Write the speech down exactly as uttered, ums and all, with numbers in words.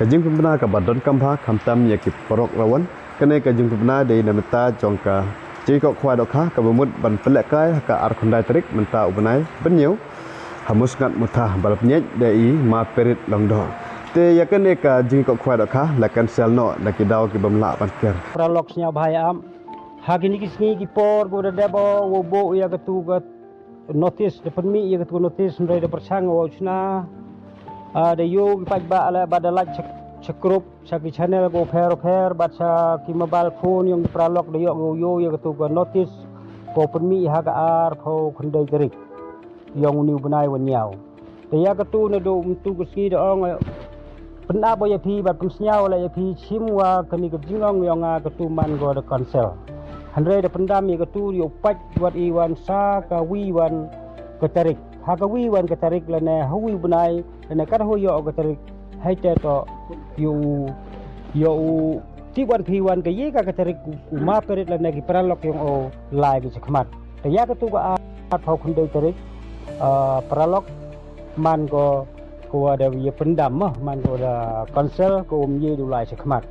Ka jingpynbna kaba donkam bha khamtam ïa ki paralok rawan. Kane ka jingpynbna dei na mynta jong ka jingkoh khwai dohkha kaba mut ban pynlehkai ha ka ar khyndai tarik mynta u bnai Bynñiew ha Musngat Mutha ba la pynïaid da i Ma Perit Lyngdoh. Te ïa kane ka jingkoh khwai dohkha la cancel noh da ki daw ki bym lah ban ker. Paralok sñiaw bha ïa am. Ha kine ki sngi ki por ba da dep o wow buh ïa katu ka notice, da pynmih ïa katu ka notice, hynrei da pyrshang wow shna. Ah, da ïoh ki paidbah leh ba da like sha, sha group, sha ki channel ko pher pher, bad sha ki mobile phone yong ki paralok da ïoh, ïoh ïa katu ka notice ko pynmih ha ka arphew khyndai tarik yong uni u bnai wa ñiaw. Te ïa katu naduh myntu ka sngi da ong, eh, pynap ïa phi bad pynsñiaw leh ïa phi shim wa kani ka jingong yong nga katu man ko da cancel. Hynrei da pyndam ïa katu ïa u pait wat i wan sa ka wi wan ka tarik. Ha ka wi wan ka tarik lane ha wi u bnai lane kat ha ïoh ka tarik. Hai te to ïa u, ïa u tip wan phi wan ka ïa ka, ka tarik u, u Ma Perit lane ki paralok yong o lai ki chakhmat. Te ïa katu ka arphew khyndai tarik, ah, paralok man ko, ko wa da ïa pyndam ma, man ko da cancel ko um ïa du lai chakhmat.